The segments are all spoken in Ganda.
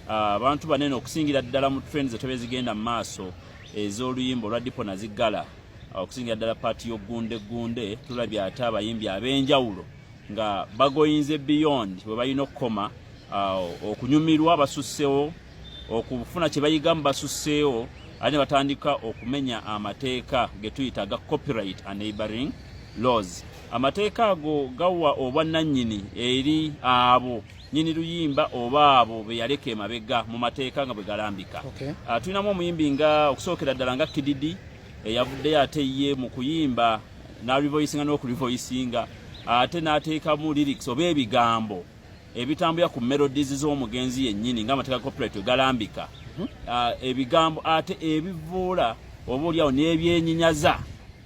Abantu banene okusingira ddala mu trends zetebe zigenda mu maaso ez'oluyimba olwa Dipo Naziggala, okusingira ddala paati y'oggunde ggunde, tulabye ate abayimbi ab'enjawulo nga bagoyinze beyond bwe balina okukoma, okunyumirwa basussewo, okufuna kye bayigamu basusseewo, ate ne batandika okumenya amateeka ge tuyita aga copyright and neighboring laws. Amateeka ago gawa obwannannyini eri abo nyini luyimba oba abo be yaleka emabega mu mateeka nga bwe galambika. Tulinamu omuyimbi nga okusookera ddala nga Kididi eyavuddeyo ate ye mu kuyimba n'arivoisinga n'okurivoisinga ate n'ateekamu lyrics oba ebigambo ebitambulira ku melodies z'omugenzi yennyini ng'amateeka copyright we galambika. Ebigambo ate ebivvoola oba oliawo n'ebyenyinyaza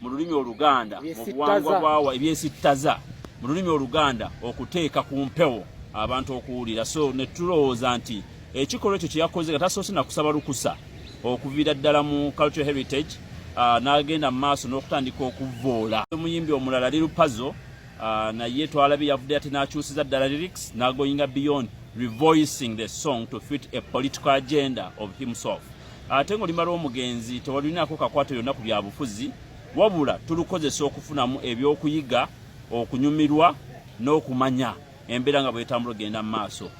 mu lulimi Oluganda, mu buwangwa bwawa, ebyesittaza mu lulimi Oluganda okuteeka ku mpewo abantu okuwulira. So ne tulowooza nti ekikolwa ekyo kye yakoze nga tasoose na kusaba lukusa okuviira ddala mu cultural heritage, n'agenda mu maaso n'okutandika okuvvoola. Omuyimbi omulala Lil Pazo, naye twalabye yavudde ate n'akyusiza ddala lyrics n'agoyinga beyond revoicing the song to fit a political agenda of himself, ate ng'oluyimba lw'omugenzi tewalulinako kakwate yonna ku byabufuzi, wabula tulukozesa okufunamu ebyokuyiga, okunyumirwa n'okumanya embeera nga bwetambula ogenda mu maaso.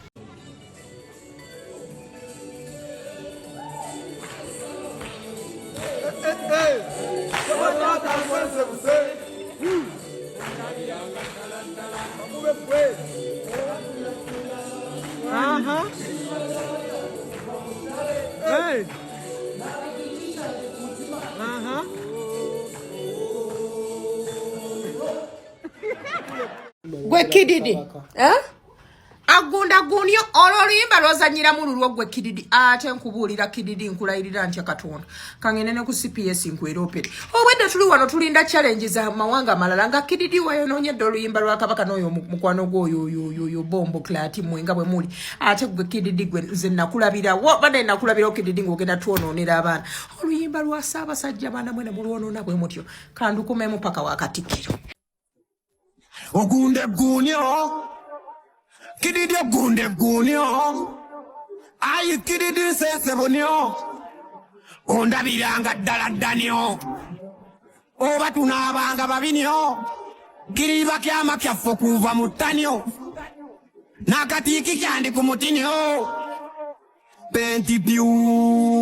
Hey. Gwe Kididi, eh? Agunda gunyo olwo oluyimba lwozanyiramu lulwo gwe Kididi. Ate nkubuulira Kididi, nkulayirira ntya Katonda, kangende ne ku CPS nkweropere. Obwedde tuli wano tulinda challenge za mawanga amalala nga Kididi wayonoonyedde oluyimba lwa Kabaka n'oyo mukwano gwo oyo oyo oyo oyo bombo klati mwe nga bwe muli. Ate gwe Kididi, gwe nze nakulabirawo badde nakulabirawo Kididi ng'ogenda twonoonera abaana oluyimba lwa Ssaabasajja. Baana mwe ne mulwonoona bwe mutyo. Kandukumemu paka wa Katikkiro. Ogunde gunyo Kididi, ogunde gunyo ayi Kididi, nsesebonyo ondabiranga ddala ddanyo oba tunaabanga babinyo kiriba kyama kyaffe okuva mu ttanyo n'akatiiki kyandi ku mutinyo penti pyu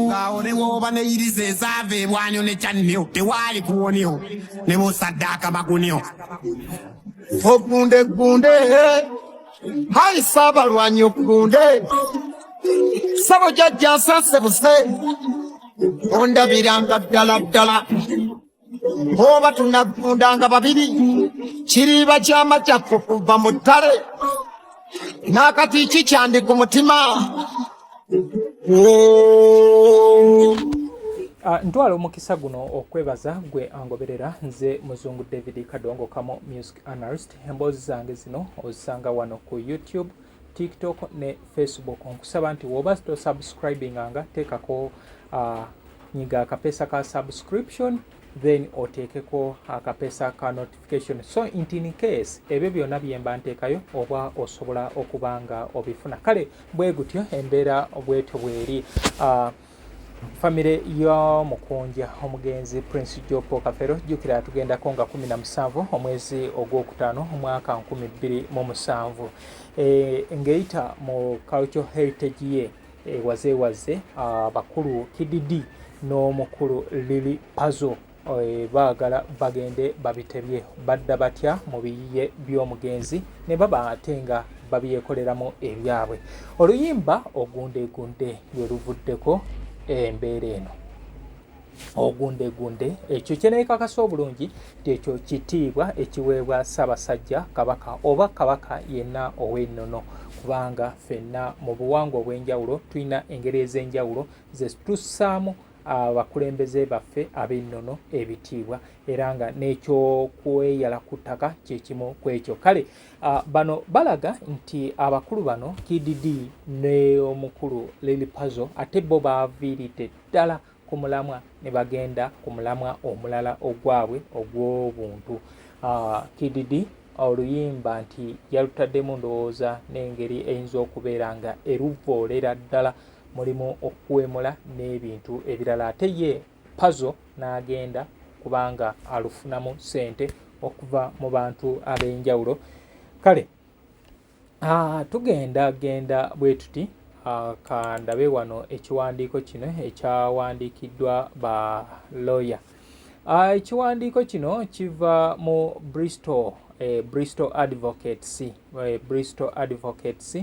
ng'awo ne wooba ne yiriza ezaava ebwanyo ne kyannyo tewaali kuwonyo ne bosaddaaka bagunyo. Ogunde gunde hayi Saabalwanyi, ogunde sabo jajja nsanse buse ondabiranga ddala ddala oba tunagundanga babiri kiriba kyama kyaffe kuva mu ttale n'akati ki kyandi ku mutima. Ntwala omukisa guno okwebaza gwe angoberera. Nze Muzungu David Kadongo Kamo, music analyst. Emboozi zange zino ozisanga wano ku YouTube, TikTok ne Facebook. Nkusaba nti woba tosubscribinganga, teekako, nyiga akapeesa ka subscription, then oteekeko akapeesa ka notification, so nti in case ebyo byonna byemba nteekayo oba osobola okuba nga obifuna. Kale bwe gutyo embeera bwetyo bweri. Famire y'omukunja omugenzi Prince Jopo Kafero, jjukira tugendako nga 17 omwezi ogwokutaano omwaka 2007, ng'eyita mu cultural heritage ye ewazeewaze abakulu Kididi n'omukulu Lili Pazo, baagala bagende babitebye badda batya mu biyiye by'omugenzi ne baba ate nga babyekoleramu ebyabwe. Oluyimba Ogundegunde lwe luvuddeko embeera eno. Ogundegunde ekyo kyeneekakasa obulungi nti ekyo kitiibwa ekiweebwa Ssaabasajja Kabaka oba kabaka yenna ow'ennono, kubanga ffenna mu buwangwa obw'enjawulo tulina engeri ez'enjawulo ze tussaamu abakulembeze baffe ab'ennono ebitiibwa, era nga n'ekyokweyala ku ttaka kyekimu ku ekyo. Kale bano balaga nti abakulu bano Kididi n'omukulu Lili Pazo ate bo baaviiridde ddala ku mulamwa ne bagenda ku mulamwa omulala ogwabwe ogw'obuntu. Kididi Oluyimba nti yalutaddemu ndowooza n'engeri eyinza okubeera nga eruvoolera ddala mulimu okuwemula n'ebintu ebirala ate ye Pazo n'agenda kubanga alufunamu ssente okuva mu bantu ab'enjawulo. Kale tugenda genda bwe tuti kandabe wano ekiwandiiko kino ekyawandiikiddwa ba lawyer. Ekiwandiiko kino kiva mu Bristol, Bristol Advocates, Bristol Advocates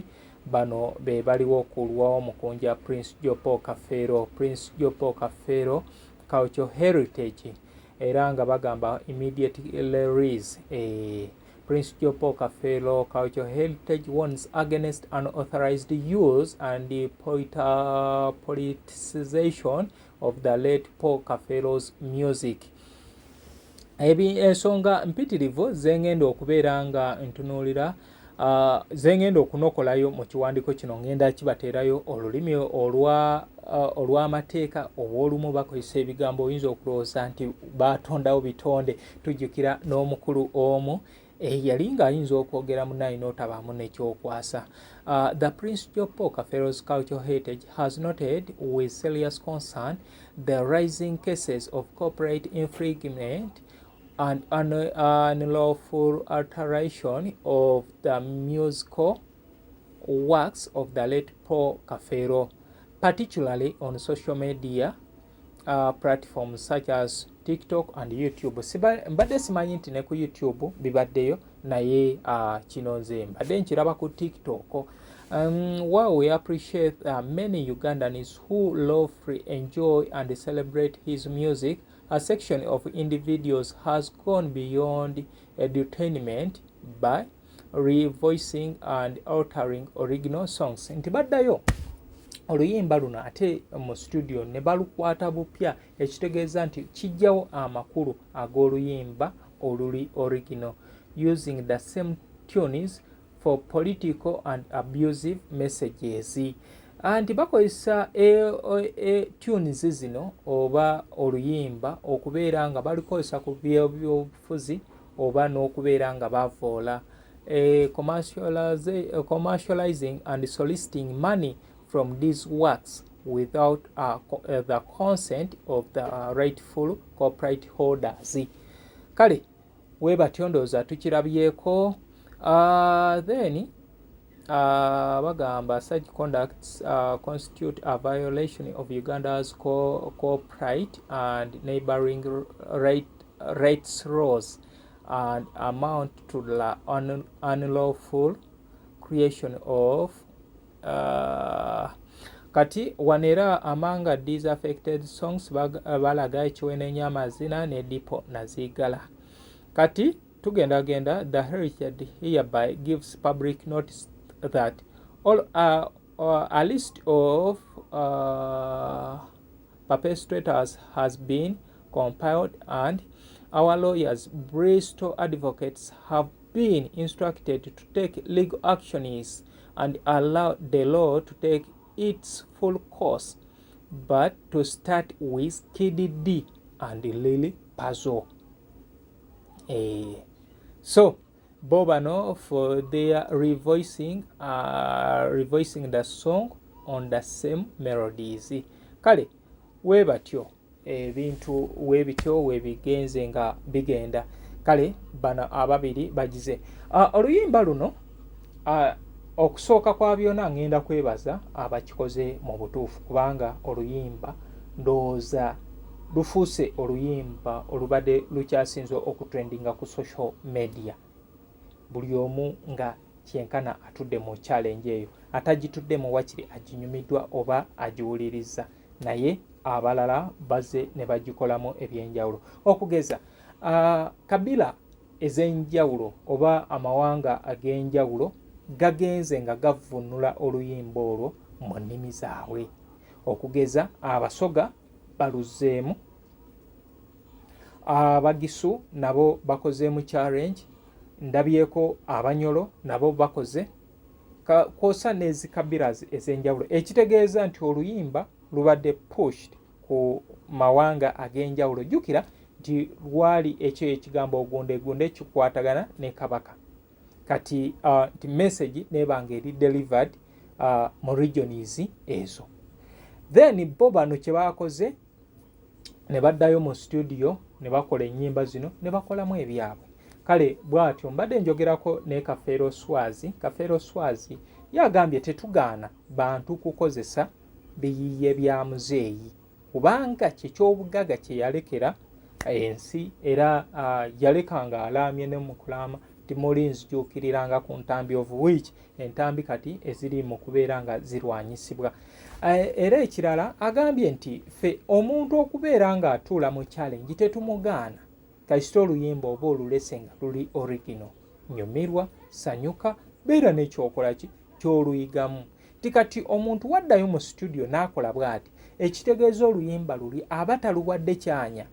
bano be baliwo ku lw'omukunja Prince Jopo Kafeero, Prince Jopo Kafeero Cultural Heritage era nga bagamba immediate release Prince Jopo Kafeero Cultural Heritage warns against unauthorized use and the politicization of the late Paul Kafeero's music. Ebi ensonga mpitirivu zengenda okubeera nga ntunuulira zengenda okunokolayo mu kiwandiiko kino ngenda kibateerayo olulimi olwa olw'amateeka obw'olumu bakozesa ebigambo oyinza okulowooza nti batondawo bitonde tujjukira n'omukulu omu eyali eh, ng'ayinza okwogera munayi n'otabaamu nekyokwasa the Prince Jopo Kafeero's cultural heritage has noted with serious concern the rising cases of corporate infringement and unlawful alteration of the musical works of the late Paul Kafeero, particularly on social media platforms such as TikTok and YouTube. Mbadde simanyi nti ne ku YouTube bibaddeyo naye kino nze mbadde nkiraba ku TikTok. While we appreciate many Ugandans who lawfully enjoy and celebrate his music, a section of individuals has gone beyond edutainment by revoicing and altering original songs. Nti baddayo oluyimba luno ate mu studio ne balukwata bupya ekitegeeza nti kijjawo amakulu ag'oluyimba oluli original using the same tunes for political and abusive messages nti bakozesa e, e, tunes zino oba oluyimba okubeera nga balukozesa ku byobufuzi oba n'okubeera nga bavoola e, commercializing and soliciting money from these works without the consent of the rightful copyright holders. Kale webatyo ndowooza tukirabyeko. Then bagamba such conducts constitute a violation of Uganda's copyright and neighboring rights laws and amount to the unlawful creation of kati wano era among these affected songs balaga Ekiwenenya, Amazina ne Dipo Nazigala. Kati tugendagenda the heritage hereby gives public notice that all a list of perpetrators has been compiled and our lawyers, Bristol Advocates, have been instructed to take legal actions and allow the law to take its full course, but to start with Kid D and Lily Pazo. So bo bano for their revoicing the song on the same melodies. Kale we batyo ebintu weebityo webigenze nga bigenda. Kale bano ababiri bagize oluyimba luno. Okusooka kwa byonna ngenda kwebaza abakikoze mu butuufu kubanga oluyimba ndowooza lufuuse oluyimba olubadde lukyasinze okutrendinga ku social media. Buli omu nga kyenkana atudde mu challenge eyo, atagituddemu wakiri aginyumiddwa oba agiwuliriza, naye abalala bazze ne bagikolamu ebyenjawulo okugeza kabila ez'enjawulo oba amawanga ag'enjawulo gagenze nga gavvuunula oluyimba olwo mu nnimi zaabwe. Okugeza Abasoga baluzzeemu, Abagisu nabo bakozeemu challenge, ndabyeko Abanyolo nabo bakoze kwosa n'ezikabiras ez'enjawulo, ekitegeeza nti oluyimba lubadde pushed ku mawanga ag'enjawulo. Jjukira nti lwali ekyo ekigambo ogundegunde kikwatagana ne Kabaka. Kati nti message neba nga eri delivered mu regions ezo. Then bo bano kye bakoze ne baddayo mu studio ne bakola ennyimba zino ne bakolamu ebyabwe. Kale bw'atyo mbadde njogerako ne Kafeero Swazi. Kafeero Swazi yagambye tetugaana bantu kukozesa biyiye bya muzeeyi kubanga kyeky'obuggaga kye yalekera ensi, era yaleka nga alaamye ne mu kulaama nti muli nzijuukiriranga ku ntambi, of which entambi kati eziri mu kubeera nga zirwanyisibwa. Era ekirala agambye nti ffe omuntu okubeera ng'atuula mu challenge tetumugaana, kasita oluyimba oba olulese nga luli original, nyumirwa, sanyuka, beera n'ekyokola ki ky'oluyigamu. Nti kati omuntu waddayo mu studio n'akola bw'ati, ekitegeeza oluyimba luli aba taluwadde kyanya,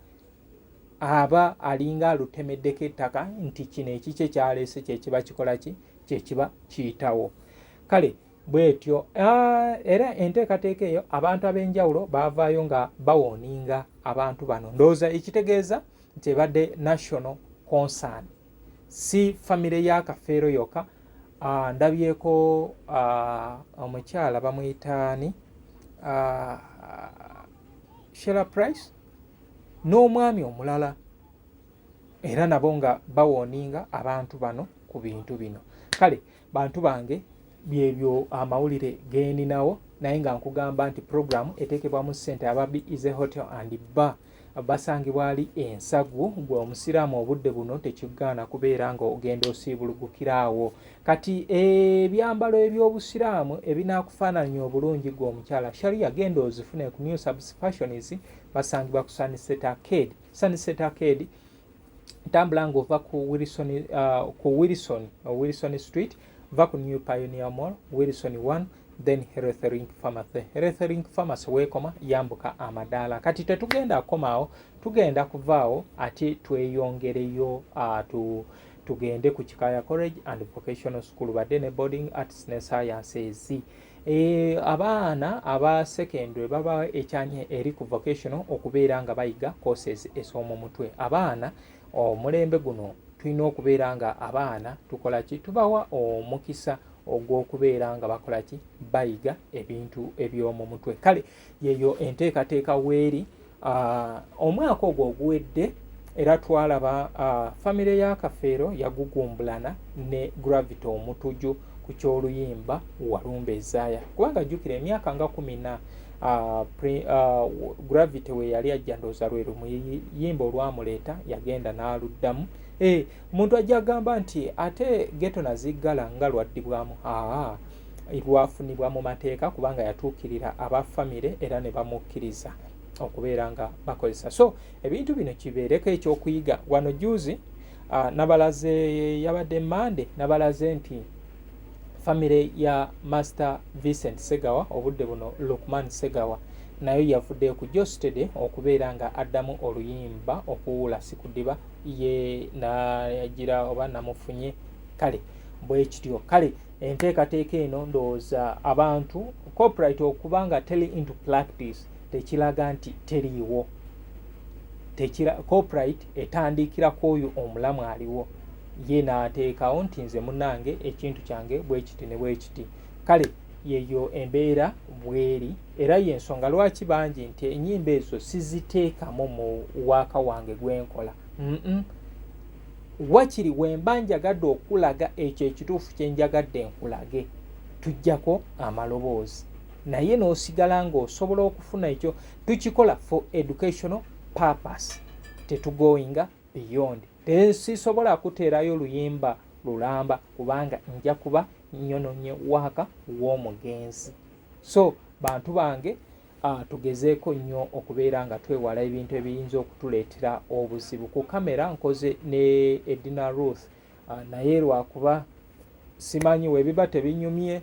aba alinga alutemeddeko ettaka nti kino ekikye kyaleese kyekiba kikola ki, kyekiba kiyitawo. Kale bwetyo era enteekateeka eyo abantu ab'enjawulo baavaayo nga bawooninga abantu bano, ndowooza ekitegeeza nti ebadde national concern, si famire ya Kafeero yokka. Ndabyeko omukyala bamuyitaani Shella Price n'omwami omulala, era nabo nga bawooninga abantu bano ku bintu bino. Kale bantu bange, byebyo amawulire geninawo, naye nga nkugamba nti programu eteekebwamu ssente aba Easy Hotel and Bar, basangibwa ali Ensagu. Gwe omusiraamu obudde buno tekigaana kubeera nga ogenda osiibulugukira awo. Kati ebyambalo eby'obusiraamu ebinaakufaananya obulungi gwe omukyala sharia, genda ozifune ku New Subs Fashions, basangibwa ku Sunset Arcade. Sunset Arcade, tambula ng'ova ku Wilson, ku Wilson, Wilson Street, va ku New Pioneer Mall, Wilson 1, then Healthlink Pharmacy. Healthlink Pharmacy weekoma yambuka amadaala. Kati tetugenda kukomaawo, tugenda kuvaawo ate tweyongereyo tugende ku Kikaya College and Vocational School, badde ne boarding arts ne sciences. Abaana aba secondary baba ekyanya eri ku vocational okubeera nga bayiga courses ez'omu mutwe. Abaana omulembe guno tulina okubeera nga abaana tukola ki, tubawa omukisa ogw'okubeera nga bakola ki, bayiga ebintu eby'omu mutwe. Kale yeyo enteekateeka weeri. Omwaka ogwo oguwedde era twalaba famire ya Kafeero yagugumbulana ne Gravity Omutuju ku ky'oluyimba Walumba Ezaaya, kubanga jjukira emyaka nga 14 Gravity we yali ajja, ndowooza lwe lumuyimba olwamuleeta, yagenda n'aluddamu. Omuntu ajja agamba nti ate Ghetto Naziggala nga lwaddibwamu. Aa, lwafunibwa mu mateeka kubanga yatuukirira aba famire era ne bamukkiriza okubeera nga bakozesa. So ebintu bino kibeereko ekyokuyiga. Wano juzi nabalaze, yabadde Mande, nabalaze nti famire ya Master Vincent Segawa, obudde buno Lukman Segawa, nayo yavuddeyo ku Jostede okubeera nga addamu oluyimba okuwuula sikudiba ye nagira oba namufunye. Kale bwe kityo. Kale enteekateeka eno ndowooza abantu copyright okuba nga teri into practice tekiraga nti teriiwo. Tekira copyright etandikira ku oyo omulamu aliwo ye n'ateekawo nti nze munnange ekintu kyange bwe kiti ne bwe kiti. Kale yeyo embeera bweri, era yensonga lwaki bangi nti ennyimba ezo siziteekamu mu waaka wange gwenkola. Wakiri wemba njagadde okulaga ekyo ekituufu kye njagadde nkulage, tujjako amaloboozi naye n'osigala ng'osobola okufuna ekyo. Tukikola for educational purpose, tetugoinga beyond. Tesisobola kuteerayo luyimba lulamba kubanga nja kuba nyononye waaka w'omugenzi. So bantu bange, tugezeeko nnyo okubeera nga twewala ebintu ebiyinza okutuleetera obuzibu. Ku kamera nkoze ne Edina Ruth, naye lwakuba simanyi webiba tebinyumye,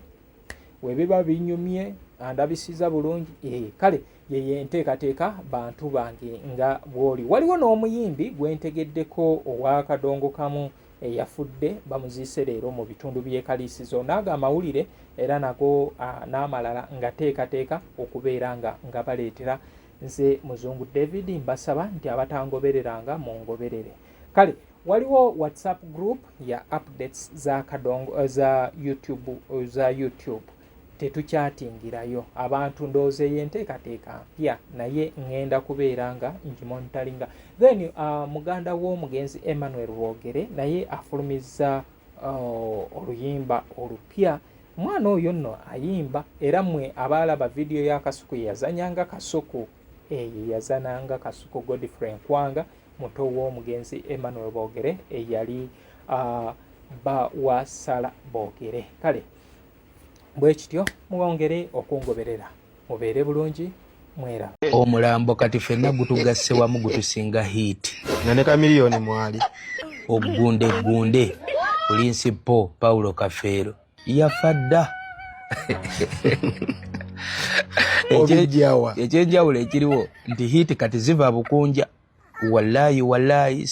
webiba binyumye andabisiza bulungi. Kale yeyo enteekateeka bantu bange nga bw'oli. Waliwo n'omuyimbi gwentegeddeko ow'akadongo kamu eyafudde, bamuziise leero mu bitundu by'e Kaliisizo. Naago amawulire era nago n'amalala nga teekateeka okubeera nga baleetera. Nze Muzungu David, mbasaba nti abatangobereranga mungoberere. Kale. Waliwo WhatsApp group ya updates za Kadongo za YouTube, za YouTube tetukyatingirayo abantu. Ndowooza eyo enteekateeka mpya, naye ŋŋenda kubeera nga ngimonitaringa. Then muganda w'omugenzi Emmanuel Bogere naye afulumizza oluyimba olupya. Omwana oyo nno ayimba, era mmwe abaalaba vidiyo ya Kasuku, yazanyanga Kasuku, eyo yazananga Kasuku Godfrey Nkwanga, muto w'omugenzi Emmanuel Bogere, eyali bba wa Sala Bogere. Kale bwe kityo, mwongere okungoberera, mubeere bulungi, mwera. Omulambo kati ffenna gutugasse wamu, gutusinga hit. Nga ne Kamiliyoni mwali. Oggunde gunde Pulinsipo Paulo Kafeero yafa dda. Obijjawa? Ekyenjawulo ekiriwo nti hit kati ziva Bukunja, wallayi wallayi.